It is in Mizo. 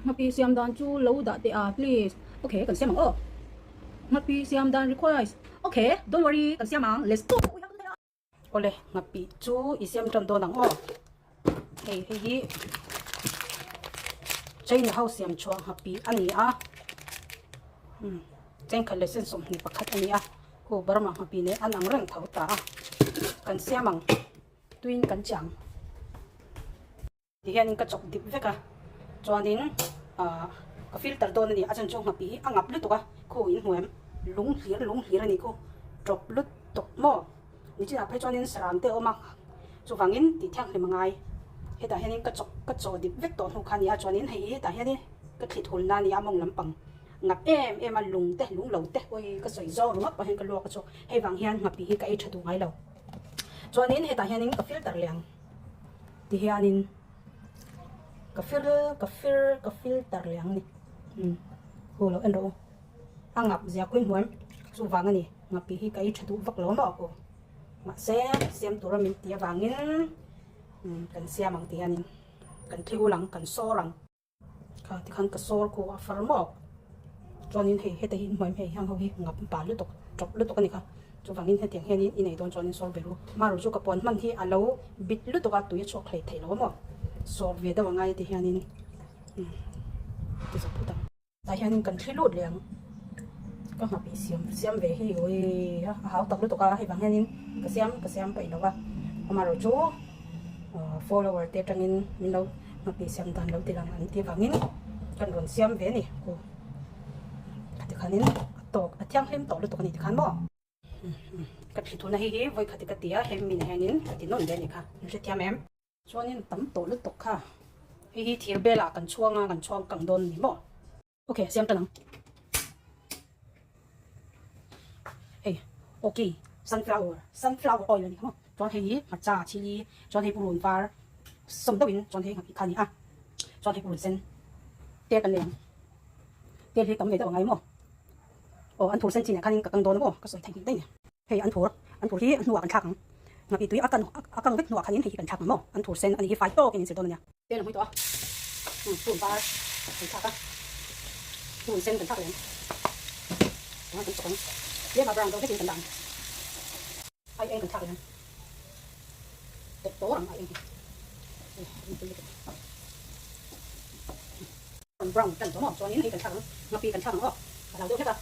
Nghapi siam dan chu lo dah teh a please. Ok kan siam ang aw. Nghapi siam dan request. Ok don't worry kan siam ang let's go. Awle nghapi chu i siam tan dawn ang aw. Hei hei hi China ho siam chhuah nghapi a ni a. Um chengkhat leh sen 21 a ni a. Khu Burma nghapi nen an ang reng tho ta a. Kan siam ang tuin kan chiang. Ti hianin ka chawk dip vek a, chuanin ahh ka filter dawn a ni, a chhan chu nghapi hi a ngap lutuk a, khu in hmu em, lung hlir lung hlir a ni khu, tawp lutuk maw, nichinah phei chuanin sarang te a awm a, chuvangin tih thianghlim a ngai, hetah hianin ka chawk ka chaw dip vek tawh hnu kha a ni a, chuanin hei hi hetah hianin ka thli thul na a ni a mawng lampang ngap em em a, lung te lung lo te awi ka sawi zawk ringawt pawh hian ka luak a chhuak, hei vang hian nghapi hi ka ei tha duh ngai lo, chuanin hetah hianin ka filter leh ang. Ti hianin ka fir ka fir ka filter leh ang ni umm hu lo en rawh u a ngap zia kuih hmuam chuvang a ni ngap tih hi ka ei tha duh vak lo maw aw mahse siam tura min tih avangin umm kan siam ang ti hianin kan thliul ang kan sawr ang. Kha tikhan ka sawr khu a far mawk chuanin hei heta hi inhmuaim hei hang ho hi ngap pal lutuk tawp lutuk a ni kha chuvangin hetiang hianin i nei dawn chuanin sawr ve ru marawh chu ka puan hman hi a lo bit lutuk a tui a chhuak hlei thei lo a maw sawr ve deuh angai ti hianin umm ti zawk phut ang. Tah hianin kan thli lut leh ang ka nghapih siam siam ve hi ui a hau tak lutuk a hei vang hianin ka siam ka siam peih lo a amaherawh chu follower te atangin min lo nghapih siam dan lo ti lang an tih avangin kan rawn siam ve a ni ku tikhanin a tawk a thianghlim tawh lutuk a ni tikhan maw. Ka thli thuna hei hi vawikhat ka ti a hemi na hianin ka ti nawn ve a ni kha in hrethiam em. Chuanin tam tawh lutuk kha hei hi thir belah kan chhuang a kan chhuang kang dawn a ni maw. Ok siam tan ang. Hei ok sunflower sunflower oil a ni kha maw chuan hei hi hmarcha chili chuan hei purun var sawm deuhin chuan hei nghapih kha a ni a chuan hei purun sen tel kan nei ang tel hi tam ve deuh angai maw aw an thur sen chin ah khanin ka kang dawn a maw ka sawi theihnghilh daih a ni. Hei an thur, an thur hi a hnuah kan thlak ang. Nghapih tui a kan a kang vek hnuah khanin hei hi kan thlak ang maw? An thur sen a nih hi fai tawkin in zir dawn a nia. Tel a hmui tawh a, pum var kan thlak a, pum sen kan thlak leh ang, tunah kan chawk ang, tlem a brown deuh hlekin kan dah ang, ai eng kan thlak leh ang, tawp tawr ang ai eng hi, brown tan tawh maw? Chuanin hei kan thlak ang, nghapih kan thlak ang aw, a hlau deuh hlek a.